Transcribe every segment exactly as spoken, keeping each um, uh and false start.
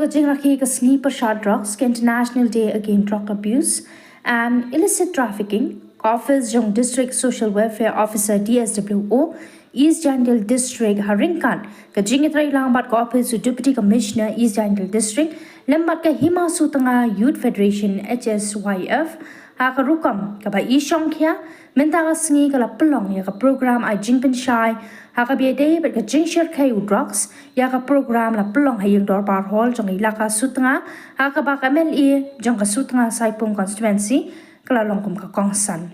Jingrakhe ka sngi pyrshah drugs, ka International Day Against Drug Abuse and Illicit Trafficking, ka office jong District Social Welfare Officer, D S W O, East Jaintia District, ha ryngkat ka jingïatreilang bad ka office u Deputy Commissioner, East Jaintia District, lem bad ka Hima Sutnga Youth Federation, H S Y F, ha ka rukom kaba i shongkhia. Mynta ka sngi ka la pynlong ïa ka program ai jingpynshai ha kaba ïadei bad ka jingshyrkhei u drugs. Ïa ka program la pynlong ha ïing dorbar hall jong ka ilaka Sutnga, ha kaba ka M L A jong ka Sutnga Saipung constituency ka la long kum ka kongsan.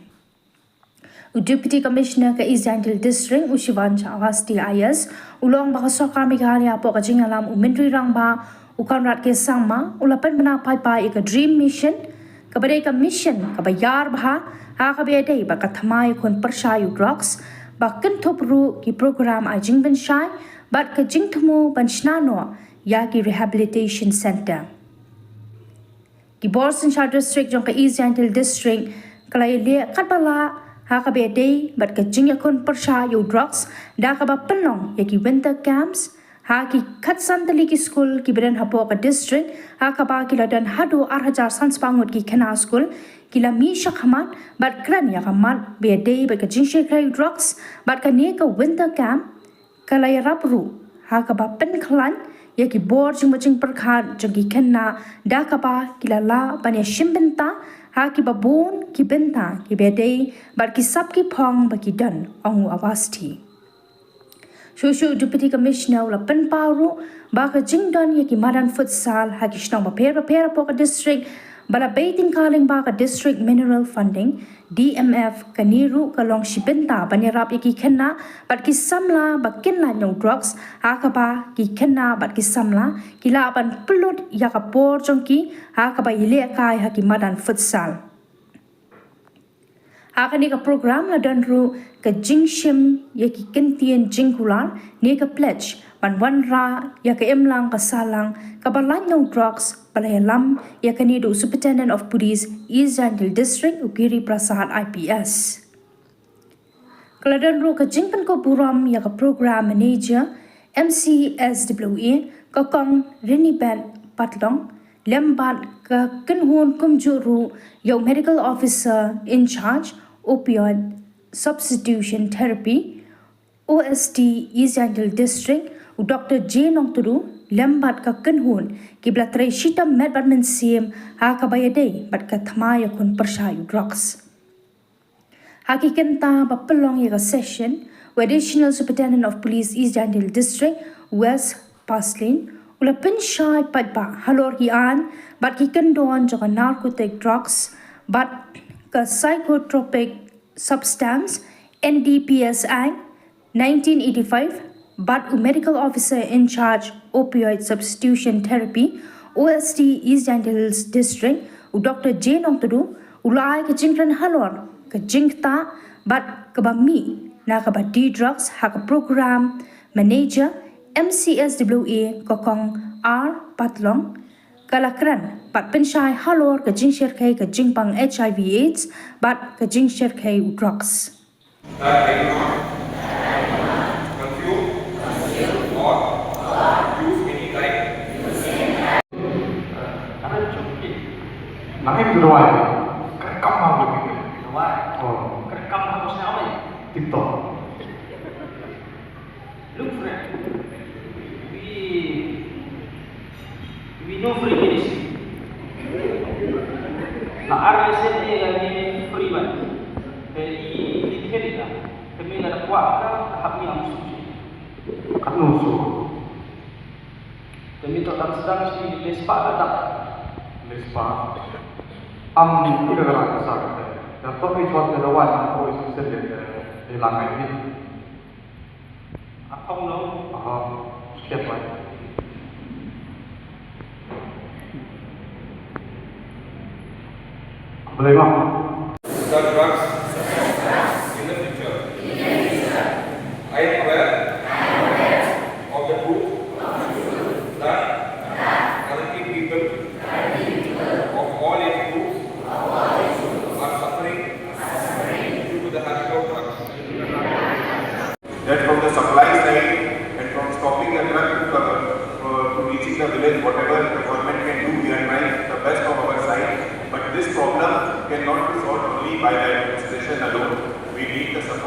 U Deputy Commissioner ka East Jaintia District, u Shivansh Awasthi I A S, u la ong ba ka Sorkar Meghalaya hapoh ka jingïalam u Myntri Rangbah, u Conrad K Sangma, u la pynbna paidbah ïa ka DREAM Mission, kaba dei ka mission kaba ïar bha ha kaba ïadei bad ka thymmai khun pyrshah ïa u drugs, ba kynthup ruh ki program ai jingpynshai bad ka jingthmu ban shna noh ïa ki rehabilitation centre. Ki bor synshar district jong ka East Jaintia District ka la ïaleh katba lah ha kaba ïadei bad ka jingïakhun pyrshah ïa u drugs da kaba pynlong ïa ki winter camps ha ki khatsan tylli ki skul kiba don hapoh ka district, ha kaba ki la don haduh ar hajar san spah ngut ki khynnah skul ki la mih shakhmat bad kren ïa ka mat ba ïadei bad ka jingshyrkhei u drugs. Bad kane ka winter camp ka la ïarap ruh ha kaba pynkhlaiñ ïa ki bor jingmut jingpyrkhat jong ki khynnah da kaba ki la lah ban ïashim bynta ha kiba bun ki bynta kiba ïadei bad ki sap ki phong ba ki don, ong u Awasthi. Shuh shuh u Deputy Commissioner u la pynpaw ruh ba ka jingdon ïa ki madan futsal ha ki shnong bapher bapher hapoh ka district, ba la bei tyngka lyngba ka District Mineral Funding, D M F, kane ruh ka long shi bynta ban ïarap ïa ki khynnah bad ki samla ba kin lait na u drugs, ha kaba ki khynnah bad ki samla ki lah ban pynlut ïa ka por jong ki ha kaba ïalehkai ha ki madan futsal. Ha kane ka program la don ruh ka jingshim ïa ki kyntien jingkular ne ka pledge ban wanrah ïa ka imlang ka sahlang kaba lait na u drugs, ba la ïalam ïa kane da u Superintendent of Police East Jaintia District, u Giri Prasad I P S. Ka la don ruh ka jingpynkup burom ïa ka program manager M C S W A, ka Kong Rinibet Patlong, lem bad ka kynhun kumjuh ruh ïa u Medical Officer in Charge, Opioid Substitution Therapy, O S T, East Jaintia District, u Doktor J Nongtdu, lem bad ka kynhun, kiba la trei shitom met bad mynsiem ha kaba ïadei bad ka thymmai ïakhun pyrshah ïa u drugs. Ha ki kynta ba pynlong ïa ka session, u Additional Superintendent of Police East Jaintia District, West Paslin, u la pynshai paidbah halor ki aiñ bad ki kyndon jong ka Narcotic Drugs bad ka Psychotropic Substance, N D P S Act nineteen eighty-five, bad u Medical Officer in Charge, Opioid Substitution Therapy, O S T, East Jaintia Hills District, u Doktor J Nongtdu, u la ai ka jingkren halor ka jingktah bad kaba mih na kaba die drugs ha ka program manager M C S W A, ka Kong R Patlong, ka la kren bad pynshai halor ka jingshyrkhei ka jingpang H I V AIDS bad ka jingshyrkhei u drugs. That I do not consume or use any type. Nang im tu ruai. Kerekam ma lu. Ruai. Oh. Kerekam ha bos nyawa. TikTok. Look, friend. We, we no free medicine. La ar lesen e la ni free ban. Te i ni kedi la. Te mi la da kwah ka hap ni am su. Kan no su. Te mi to tak sedang si lespa la tak. Lespa. Am ni ka ra ka sa. Da to ni chot da wan ko i sen de. Di langai ni. Aha, siap, Pak. Boleh, Pak. Such drugs in the future. I am aware of the truth that talented people of all age groups are suffering due to the habit of drugs. That from the supply side and from stopping the drug to, uh, to reaching the village, whatever the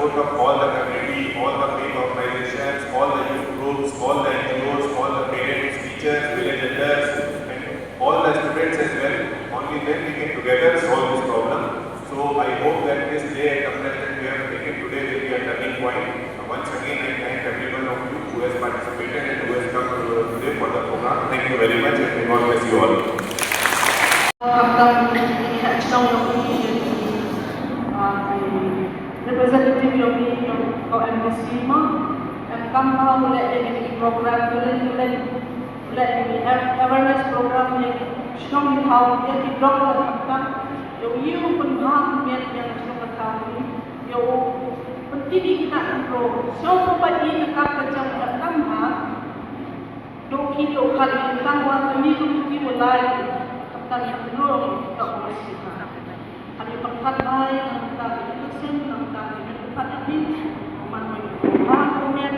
Of all the community, all the faith organizations, all the youth groups, all the N G Os, all the parents, teachers, village elders, and all the students as well. Only then we can together solve this problem. So I hope that this day and the steps that we have taken today will be a turning point. Once again, I thank every one of you who has participated and who has come to today for the program. Thank you very much and may God bless you all. Khamtam ïa ki heh shnong ïa ki, ah, ki representative ïa ki, ïa ka M D C ma. Em kam ma u leh ïa ki program kylleng kylleng. U leh ïa ki awareness program ïa ki shnong ki thaw ïa ki block la khamtam. Ïa u ïa u pynbha miet ïa ki shnong ki thaw ki. Ïa u pyntip ïa ki khynnah khynroo. Shnong ba i ka kap ka jong ka tam ha. Dooh ki dooh kali tang wa kali dooh ki wa lai. Kata ni dooh ka wa si ka. Kali pangkat lai, kata ni dooh sen, kata ni dooh kali ni. Man wa ni ha ko men,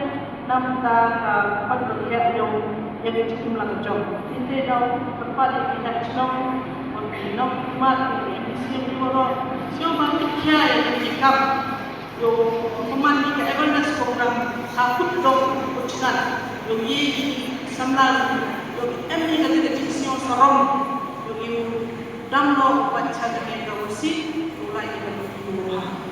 nam ta ka pat dooh ya yong, ya ni chukum lang jong. Inte dooh, pat dooh ki na chnong, wa ni nok mat, ni ni sim ni wa ro. Sio ma ki ya ni kap. Ïa u pynman ïa ka awareness program ha kut dong kut chnat. Ïa u ïa ki samla, ïa u em ïa ka jingïaseng sarong. Ïa u dam noh u pat chan ïa ka masi, u lai ïa ka masi.